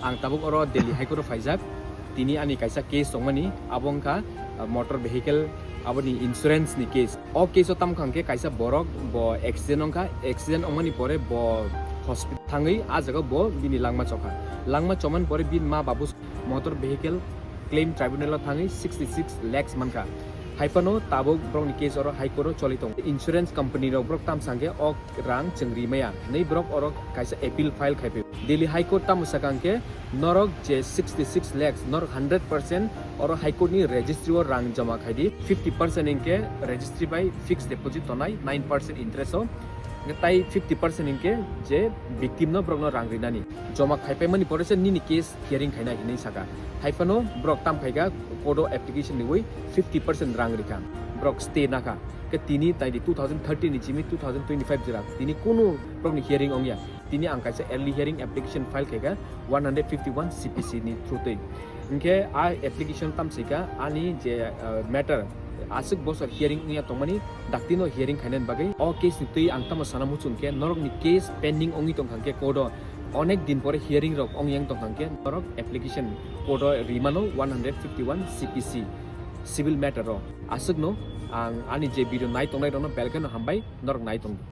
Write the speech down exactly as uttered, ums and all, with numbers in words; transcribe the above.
Ang tabuk oro Delhi High Court o phaijak. Tini ani kaisa case tongmani, abo wngkha, uh, motor vehicle aboni insurance ni case. O case o tamo kha hwnkhe kaisa borok bo accident wngkha, accident wngmani pore bo hospital thangwi ah jaga bo bini langma chokha. Langma chomani pore bini ma babu motor vehicle claim tribunal o thangwi sixty six lakhs mankha. Haiphano tabuk borokni case oro High Court o choli tongo. Insurance company rok borok tam sangkhe o rang chwng ri maya hinwi borok oro kaisa appeal file khai phaio. Delhi High Court tamo sakha hwnkhe norok je sixty six lakhs, norok hundred percent oro High Court ni registry o rang joma khai di, fifty percent hinkhe registry bai fixed deposit tonai, nine percent interest o, tai fifty percent hinkhe je victim no borok no rang rinani. Joma khai paimani pore se nini case hearing khaina hinwi saka. Haiphano borok tam khaika court o application riwi fifty percent rang rikha. Borok stay nakha. Ke tini taidi two thousand thirteen ni simi two thousand twenty-five jora. Tini kunu borokni hearing ongya. Tini ang kaisa early hearing application file khaika one hundred fifty-one C P C ni through twi. Hinkhe a application tamsika ani je, uh, matter aswk bosor hearing wngya tongmani daktino hearing khainani bagwi o case ni twi ang tamo sana muchung khe norokni case pending wngwi tongkha khe court o onek din pore hearing rok ong yang tongkha khe norok application court o rimano one hundred fifty-one C P C civil matter o. Aswkno ang ani je video nai tongnai rokno belkheno hambai norok nai tong di.